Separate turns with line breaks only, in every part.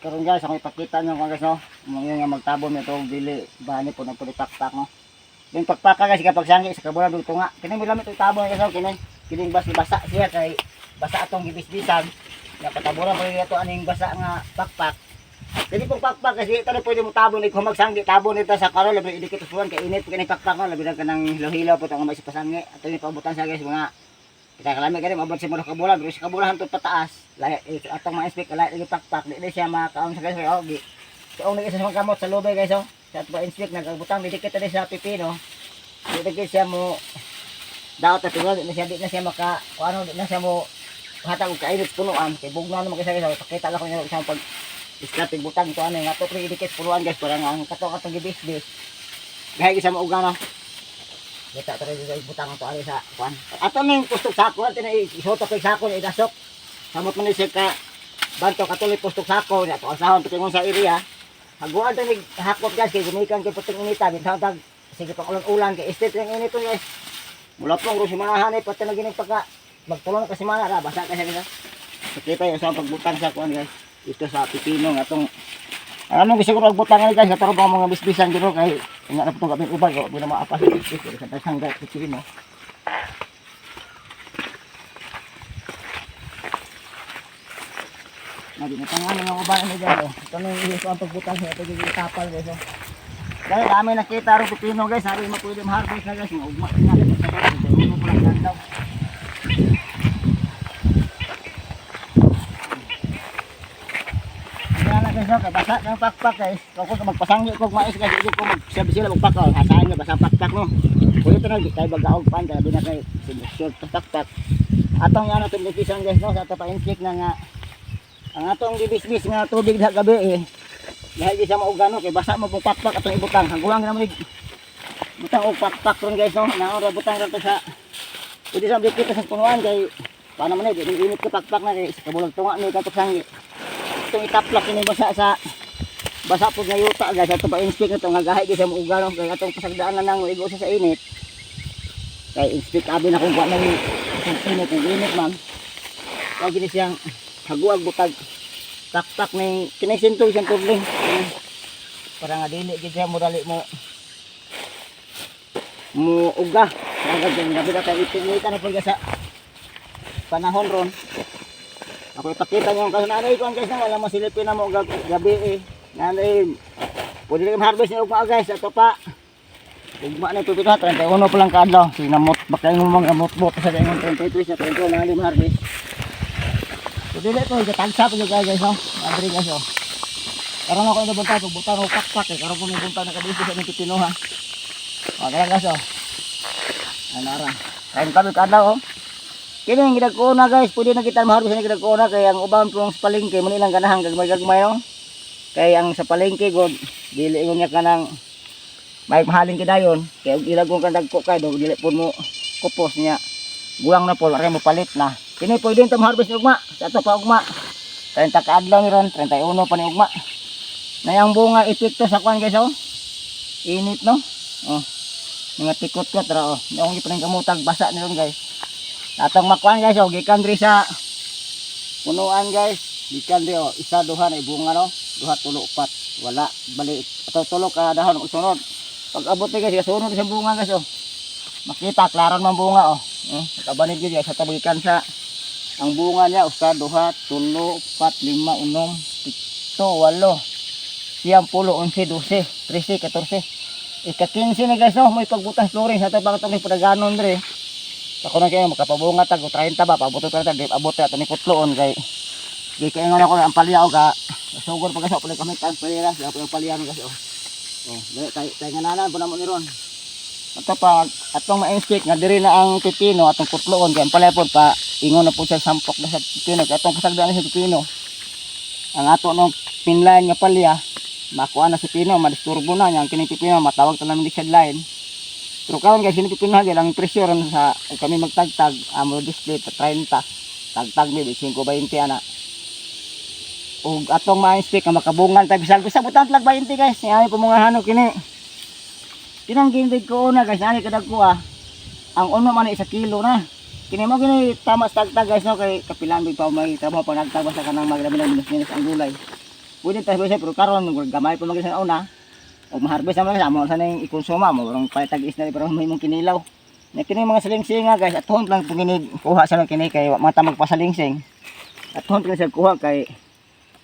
Karon guys, ako ipakita nyo kung guys no. Mga nga magtabon nito dili bani po nagpuli pakpak no. Yung pakpaka guys kapag sanggi sa kabulan dito nga. Kini mo lamit tabon guys no, kini kining bas basa siya kay basa atong gibisbisan. Napataburan pa rin ito aning basa nga pakpak. Dili pong pakpak kasi ito na pwede mo tabon ikaw magsanggi tabon nito sa karon labi idikit sa kay init kini pakpak no, labi na kanang hilo-hilo po ang may sa pasanggi. Ato yung pabutan sa guys mga kita kalami gani maabot sa mga kabulan pero sa kabulan hantod pataas. Lay eh, atong ma-inspect lay lagi pakpak di, di siya makaon sa guys oh gi. So ang sa mga kamot sa lubay guys oh. Sa ato pa-inspect nagabutang didikit na sa pipino. Di di siya mo daot at di na siya maka kung ano di na siya mo hatag og kainit punuan kay bugna naman kasi guys oh. Pakita lang ko niyo isang pag iskating butang to ano nga to pre idikit punuan guys para nga ang kato katong gibisbis. Gahi sa mauga no. Kita tara dito butang to ari sa kuan. Ato ning kustok sako ato na isuot kay sako ni idasok. Samot man ni siya ka banto katuloy kustok sako ni ato asahon patingon sa area. Haguan to ni hakot guys kay gumikan kay puting inita bintang tag sige pang ulan-ulan kay estate ang init to guys. Mula pong ro simanahan eh pati na gining pagka magtulong ka simana ra basa ka siya guys. So, kita yung sa pagbutang sa kuan guys. Ito sa pipino nga atong ano gusto ko pagbutang ani guys katong mga bisbisan gino kay nga na putong kapin ubay ko di na maapas bisbis sa daghang pipino. Nagi na tangan mga uban ni guys. Oh. Ito na yung iso ang pagbutang sa ito yung tapal guys. Oh. Dahil kami nakita ro pipino guys, sabi mo pwede harvest na guys, ugma na guys. Uno pa lang daw. Kaya na guys, oh, kay basa ng pakpak guys. Kung ko magpasanggi ko mais guys, hindi ko magsabi sila magpakaw. Hasaan niya basa pakpak no. Kuya ito na kay bagaog pan kay na kay short pakpak. Atong ano itong decision guys no, sa ato pa-inspect na nga ang atong gibisbis nga tubig diha gabi eh. Dahil di siya maugano kay basa mo pong pakpak atong ibutang. Haguang na mo ni butang og pakpak ron guys no. Naon ra butang ra to sa pwede sa dikit sa punuan kay paano man eh di init ka pakpak na kay sa kabulag tunga ni katok sanggi. Itong itaplak ini basa sa basa pud nga yuta guys ato pa-inspect na to nga gahi di siya maugano kay atong pasagdaan na nang igo siya sa init. Kay inspect abi na kung kuan nang init kung init man. Wag gini siyang haguag butag taktak ning kini sintog siyang tudling para nga dili gid siya mo dali mo mo uga agad yung gabi ka kay itingitan na pud sa panahon ron. Ako ipakita niyo kasi nanay ko guys na wala masilipin na mo gabi eh nanay pwede na harvest niyo ugma guys ato pa ugma na ito 31 pa lang kaadlaw sinamot baka yung mga mot-mot sa kayong 33 sa 31 na lima harvest. So dili ko tagsa pa guys guys no. Adri guys oh. Karon ako nabunta pag butang og pakpak eh karon ko may bunta nakadito sa ning pipino ha. O kaya guys oh. Ano ra. Kain kami kaadlaw oh. Kini ang gidagko na guys, pwede na kita maharvest ni gidagko na kay ang uban pong sa palengke mo nilang ganahan gagmay-gagmay no. Kay ang sa palengke god dili ingon niya kanang may mahalin kidayon kay og ilagong kang dagko kay do dili pud mo kupos niya. Gulang na po, mo palit na. Kini pwede ta harvest ni ugma. Sa ato pa ugma. 30 ka adlaw ni ron, 31 pa ni ugma. Na yung bunga epekto sa kwan guys oh. Init no. Oh. Mga tikot-kot ra oh. Yung gipaning kamutag basa ni ron guys. Atong makuan guys oh, gikan diri sa punuan guys. Gikan diri oh, isa duha na bunga no. Duha tulo upat. Wala bali ato tulo ka dahon og sunod. Pag abot ni guys, kasunod sa bunga guys oh. Makita klaro man bunga oh. Eh, nakabanid gyud guys sa tabikan sa ang bunga niya usa duha tulo upat lima unom pito walo siyam pulo onse dose trese katorse ika 15 na guys no may pagbutang flooring sa ato bakit may padaganon dire ako na kayo makapabunga tag 30 ba paabot 30 di abot ato ni putloon kay di kay ingon ako ang palya og ka sugor pa kasi pala kami tan palya sa ang palya guys oh oh dili kay kay ngananan po na mo ni ron. Ato pa atong ma-inspect nga diri na ang pipino atong putloon kay ang palya pod pa ingon na po siya sampok na sa pipino kay atong pasagdaan sa pipino ang ato nung pinline nga palya makuha na si pipino madisturbo na niya ang kining pipino matawag ta namin di line pero karon guys kini pipino ha ang presyo ron sa kami magtagtag amo display pa 30 tagtag mi 5.20 ana ug atong ma-inspect nga makabungan tag bisag bisag butang tlag 20 guys niya po mga hanok kini kinang gindig ko una guys ani kadag ko ah ang uno man isa kilo na kini mo gini tama sa tagtag guys no kay kapilan pa may trabaho pa nagtag basta kanang magrami ng minus ang gulay. Pwede tayo pero karon gamay pa man sa una. O ma-harvest naman sa amo sa ning ikonsuma mo rong palitag isda pero may mong kinilaw. Na kini mga salingsinga, guys, at lang pug kini kuha sa lang kini kay wa mata magpasalingsing. At lang siya kuha kay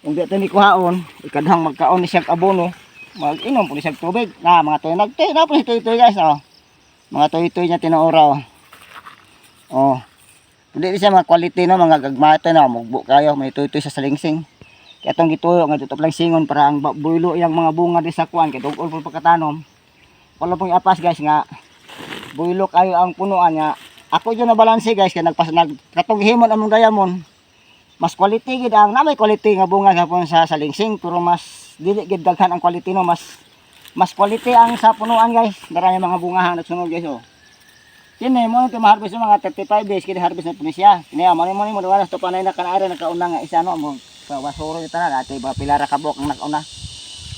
kung di ito ni kuhaon, ikadhang magkaon ni siya abono, mag-inom po ni siya tubig. Na mga toy nagtoy na po si toy guys, oh. Mga toy-toy niya tinuora, oh. Oh. Hindi siya mga quality no, mga gagmata na mugbo kayo, may toy-toy sa salingsing. Kaya itong gituyo nga dito lang singon para ang buylo iyang mga bunga di sa kuan kay dugol po pagkatanom. Wala pong iapas, guys, nga buylo kayo ang punuan niya. Ako yun na balanse, guys, kay nagpas nag katong himon among diamond. Mas quality gid ang na may quality nga bunga gapon sa salingsing pero mas dili gid daghan ang quality no, mas mas quality ang sa punuan, guys. Dara yung mga bunga ang nagsunod, guys, oh. Kini mo ito ma-harvest yung mga 35 days kini harvest na po ni siya. Kini mo ni mo ni mo wala to panay na kanari nakauna nga isa no mo wasuro ito na dati ba pila ra ka buok ang nakauna.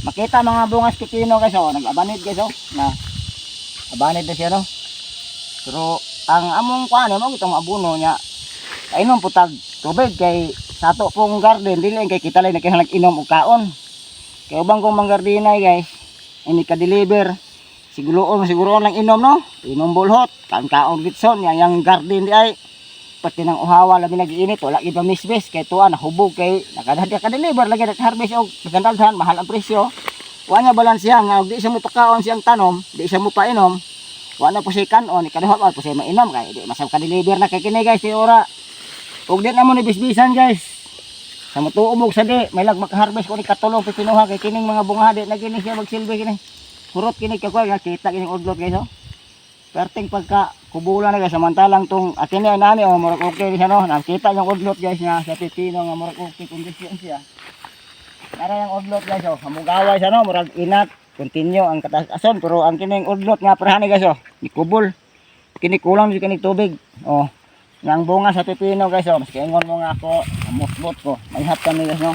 Makita mga bungas pipino, guys, oh, nag-abanid, guys, oh. Na abanid na siya no. Pero ang among kuan mo itong abono niya kainom putag tubig kay sa ato pong garden dili kay kita lang nagkinahanglan inom og kaon. Kay ubang kong manggardinay, guys, ini ka-deliver siguro siguro lang inom no. Inom bulhot, kaon kaon gitson yang yang garden di ay pati ng uhawa labi nag-iinit wala gid misbis kay tuwa nahubog kay nakadadi ka deliver lagi nag-harvest og daghan mahal ang presyo. Wa niya balansiya nga og di siya mo pakaon siyang tanom, di siya mo painom. Wa na po siya kanon, ikaduha pa po siya mainom kay di masab ka deliver na kay kini, guys, ti ora. Ug di na mo ni bisbisan, guys. Sa mutuo mo sa di, may lag makaharvest ko ni katulong pipinuha kay kining mga bunga di na kini siya magsilbi kini. Hurot kini kay nga kita kining udlot, guys, oh. Perting pagka kubula na, guys, samantalang tong akin ni nani, oh, murag okay ni siya no. Nakita yung udlot, guys, nga sa pipino nga murag okay kondisyon siya. Para yung udlot, guys, oh, hamugaway siya no, murag inat, continue ang kataas-ason pero ang kining udlot nga prahani, guys, oh, ni kubol. Kini kulang jud kini tubig. Oh. Nga ang bunga sa pipino, guys, oh, maski ingon mo nga ako, mutmot ko. Mayhap kami, guys, no.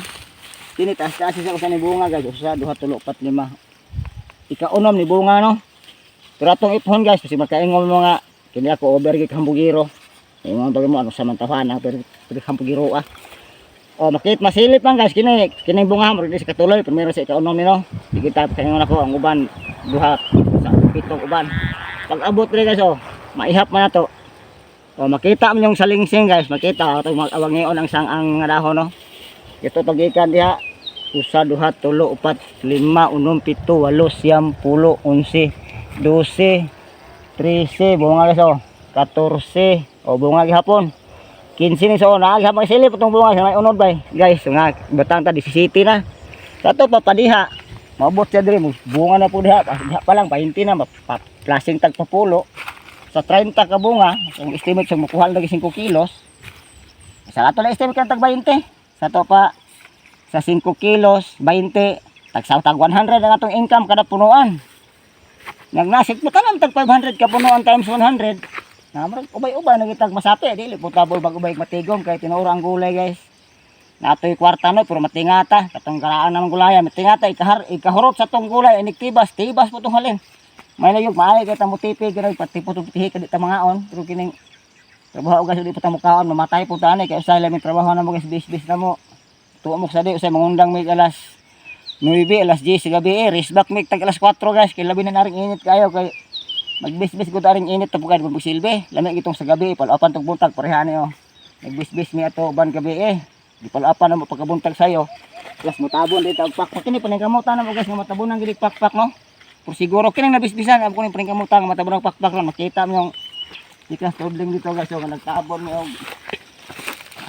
Kini taas-taas siya sa ni bunga, guys, usa, duha, tulo, upat, lima. Ikaunom ni bunga no. Pero atong iphon, guys, kasi makaingon mo nga kini ako over gid hambugiro. Ingon bagay mo ano sa mantahan pero pero hambugiro ah. Oh, makit masilip man, guys, kini kini bunga mo di sa katuloy primero sa ikaunom ni no. Di kita kaingon ako ang uban duha sa pitong uban. Pag abot diri, guys, oh, maihap man nato. Oh, makita mo yung salingsing, guys, makita atong mag-awangion ang sang ang mga dahon no. Ito pagikan diha usa, duha, tulo, upat, lima, unom, pito, walo, siyam, 10, 11, 12, 13, bunga, guys, oh, 14, oh, bunga gihapon. 15 ni so naa gihapon silip itong bunga sa may unod bay. Guys, nga batang ta 17 na. Sa ato papadiha. Maabot siya diri bunga na po diha. Diha pa lang 20 na plasing tag papulo. Sa 30 ka bunga, ang estimate sa makuha lang 5 kilos. Sa ato lang estimate kan tag 20. Sa ato pa sa 5 kilos, 20, tag sa tag 100 ang atong income kada punuan. Nagnasik mo tanan tag 500 ka punuan times 100. Na murag ubay-ubay na gitag masapi dili po tabol bag ubay matigom kay tinuora ang gulay, guys. Natoy kwarta no pero matingata katong karaan naman gulayan matingata ikahar ikahurot sa tong gulay inig tibas tibas po tong halin. May layog maayo kay tamo tipi ganoy pati po tong tihi kadi ta mangaon pero kining trabaho, guys, di po ta mukaon mamatay po ta ani kay usay lamin trabaho na mo, guys, bis-bis na mo. Tuo mo sa di usay mangundang mig alas 9, alas 10 sa gabi eh. Rest back mig tag alas 4, guys, kay labi na naring init kayo kay magbisbis ko taring init tapo kay magsilbi. Lami gitong sa gabi palapan tong buntag parehani oh. Nagbisbis mi ato uban gabi eh. Di palapan na mo pagkabuntag sayo. Plus motabon dito og pakpak kini paningkamutan na mo, guys, nga matabunan gid pakpak no. Por siguro kini nabisbisan amo kini paningkamutan nga matabunan pakpak lang makita mo yung ikas tudling dito, guys, oh, nga nagtabon mi og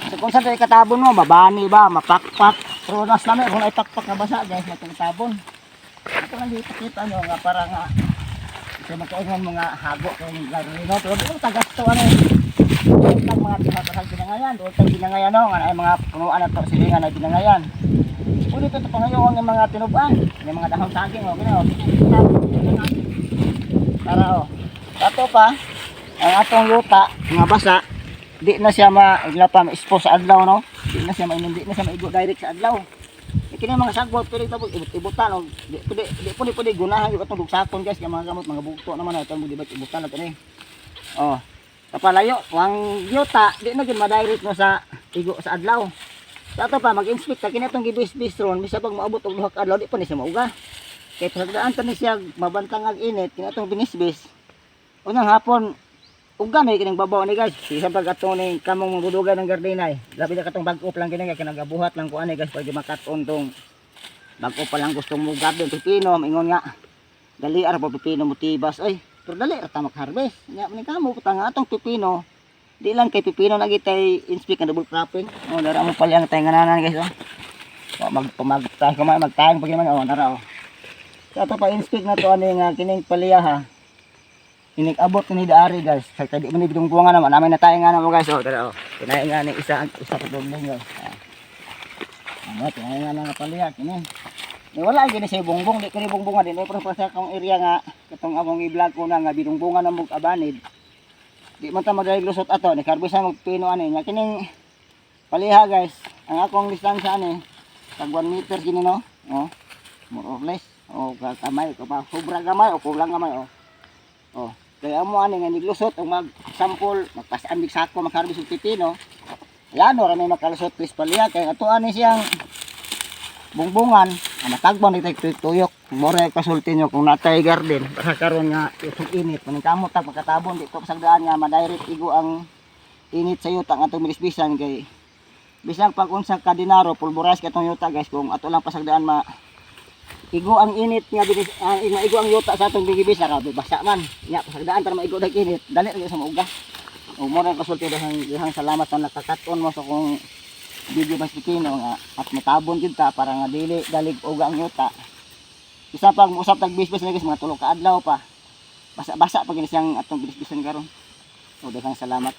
so, kung saan tayo katabon mo, mabani ba, mapakpak. Pero mas lami kung ay pakpak na basa, guys, matong tabon. Ito lang dito kita nyo nga para nga kasi magkaingon mga hago kung gagawin no. Pero di mo tagasto ano eh. Doon tag mga tinatahag binangayan, doon tag binangayan no, nga ay mga punuan na to, silingan na binangayan. Pwede ito pangayon ng mga tinuban, ng mga dahon saging, oh, gina, oh. Para oh. Tato pa, ang atong yuta, nga basa, di na siya ma igla pa ma-expose sa adlaw no. Di na siya mainom, di na siya maigo direct sa adlaw. E kini mga sagbot pwede pa ibut-ibutan no. Di pwede di pwede pwede gunahan yung atong dugsakon, guys, kay mga gamot mga bugto naman na itong di ba ibutan na kini. Oh. Kapalayo, ang yuta di na gyud ma-direct no sa igo sa adlaw. Sa ato pa mag-inspect ta kini atong gibis-bis ron, bisa pag moabot og 2 ka adlaw, di pa ni siya mauga. Kay pasagdaan ta ni siya mabantang ag init kini atong binisbis. Unang hapon uga na kining babaw ni, guys. Isa pag ato ni kamong magdudugay ng gardena eh. Labi na katong bag-o pa lang kini kay nagabuhat lang ko ani, guys, pag di makat-on tong bag-o pa lang gustong mo garden pipino, ingon nga dali ara pa pipino mo tibas oy. Pero dali ra ta mak-harvest. Nya man kamo putang atong pipino. Di lang kay pipino na gitay inspect ang double cropping. Oh, dara mo pala ang tay ngananan, guys, oh. Oh, mag mag tayo kumain magtaang pag naman, oh, nara, oh. Sa ato pa inspect na to ani nga kining palya ha. Inig abot ni daari, guys. Kay kay di man ni bitong naman namin na tayo nga na mo, guys, oh, dara, oh. Kinay nga ni isa isa ka bumbong, guys. Ah. Ano, kinay nga na nga palya kini. Ni wala gini sa bongbong, di kini bongbong din pero pa sa akong area nga katong among i-vlog ko na nga binungbongan na mog abanid. Di man ta magaling lusot ato ni karbisa mag pino ani nga kining paliha, guys. Ang akong distansya ani tag 1 meter gini, no? Oh. More or less. Oh, kamay ko pa sobra gamay o kulang gamay, oh. Oh, kaya mo ani nga niglusot og mag sample, magpasaan mig sako magharvest og pipino. Yan ra may makalusot please paliha kay ato ani siyang bungbungan, ang matagbaw ni tay tuyok. More kasulti nyo kung natay garden para karon nga usog init, maning kamot ta pagkatabon dito pasagdaan nga ma-direct igo ang init sa yuta nga atong bilisbisan, kay bisan pag unsa ka dinaro pulverize katong yuta, guys, kung ato lang pasagdaan ma igo ang init nga bilis, maigo ang yuta sa atong gibisa, rabi basa man nya. Pasagdaan para maigo dag init, dali ra gyud sa mauga. O mo ra kasulti, dahang dahang salamat na nakakat-on mo sa kong video mas Pilipino nga at matabon jud ta para nga dili dalig uga ang yuta. Isa pag muusap tag bisbis na, guys, mga 3 ka adlaw pa. Basa-basa pag gini siyang atong bilisbisan karon. O daghang salamat.